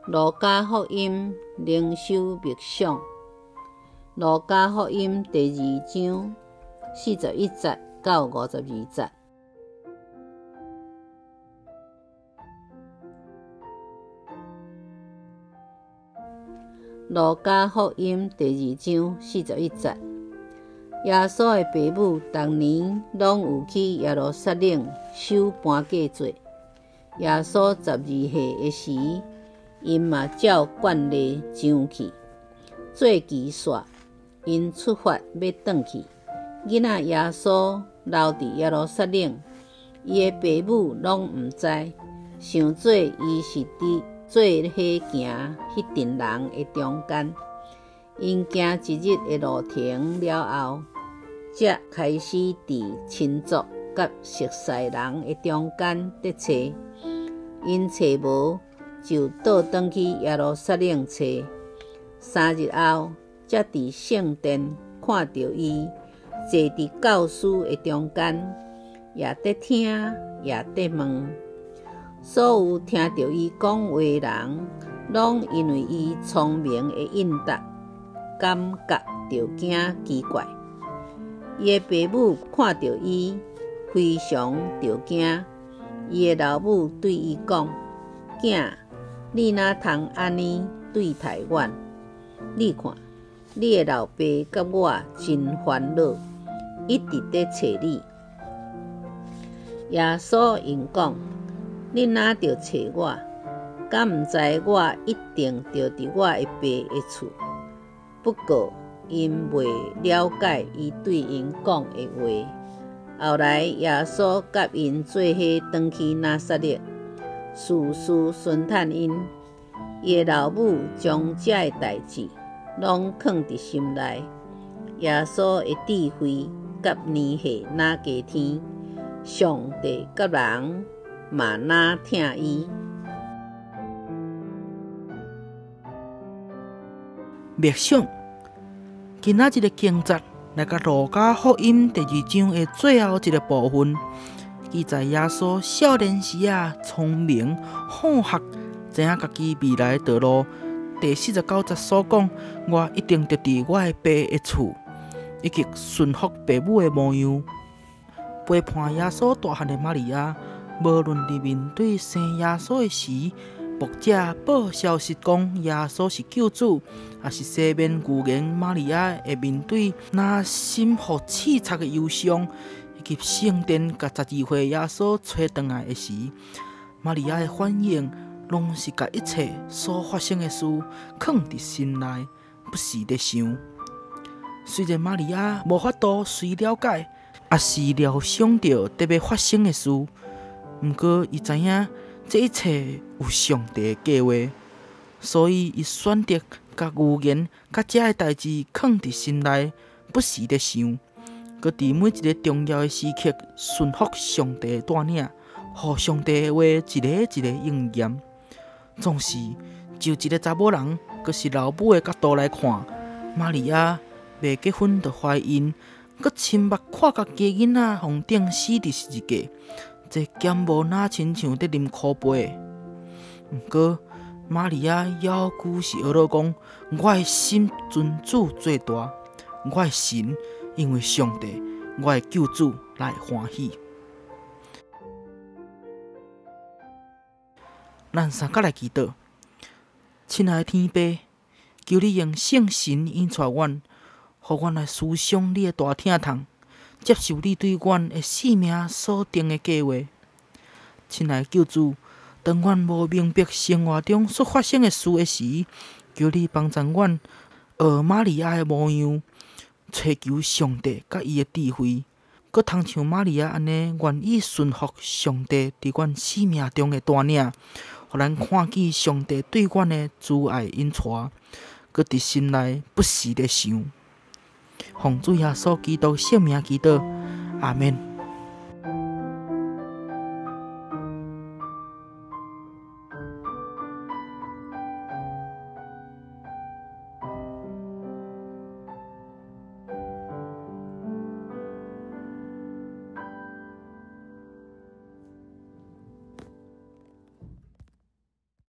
路加福音灵修默想，路加福音第二章41节到52节。路加福音第二章41节，耶稣的爸母逐年攏有去耶路撒冷守槃过节。耶稣12岁的时，𪜶嘛照惯例上去。节期煞，𪜶出发欲转去。囡仔耶稣留伫耶路撒冷，伊的爸母拢毋知，想做伊是伫做伙行彼阵人的中间。𪜶行一日的路程了后，才开始伫亲族佮熟似人的中间咧揣。𪜶揣无，就倒转去耶路撒冷揣。3日后，才伫圣殿看著伊坐伫教师的中间，也伫听，也伫问。所有听著伊讲话的人，拢因为伊聪明的应答，感觉著惊奇怪。伊的爸母看著伊，非常著惊。伊的老母对伊讲：囝，你哪通按呢对待阮？你看，你的老爸佮我真烦恼，一直咧揣你。耶稣应讲：恁哪著揣我？敢毋知我一定著伫我的爸的厝？不过，𪜶袂了解伊对𪜶讲的话。后来，耶稣佮𪜶做伙转去拿撒勒，事事顺趁𪜶。伊的老母将这个代志拢囥伫心内。耶稣的智慧佮年岁若加添，上帝佮人嘛若疼伊。默想，今仔日的经节来到路加福音第二章的最后一个部分，记载耶稣少年时仔聪明好学，知影家己未来道路。第49节所讲，我一定著伫我的爸的厝，以及顺服爸母的模样。陪伴耶稣大汉的玛利亚，无论伫面对生耶稣的时，牧者报消息讲耶稣是救主，抑是西面预言玛利亚会面对若心予刺插的忧伤，以及圣殿共12岁耶稣揣转来的时，玛利亚的反应拢是共一切所发生的事囥伫心内，不时咧想。虽然玛利亚无法度随了解，抑是料想著伫欲发生的事，毋过伊知影这一切有上帝的计划，所以伊选择共预言佮这个代志囥伫心内，不时咧想，阁伫每一个重要的时刻顺服上帝的带领，予上帝的话一个一个应验。总是就一个查某人，阁是老母的角度来看，玛利亚未结婚就怀孕，阁亲目看家己的囡仔予钉死伫十字架，这敢无若亲像伫啉苦杯？毋过玛利亚犹阁是学咧讲：我的心尊主做大，我的神因为上帝，我的救主来欢喜。咱三角来祈祷，亲爱的天父，求你用圣神引带阮，予阮来思想你的大疼痛，接受你对阮的性命所定的计划。亲爱的救主，当阮无明白生活中所发生的事的时，求你帮助阮学玛利亚的模样，揣求上帝佮伊的智慧，阁通像玛利亚按呢愿意顺服上帝伫阮生命中的带领，予咱看见上帝对阮的慈爱引带，阁伫心内不时咧想。奉主耶稣基督圣名祈祷，阿免。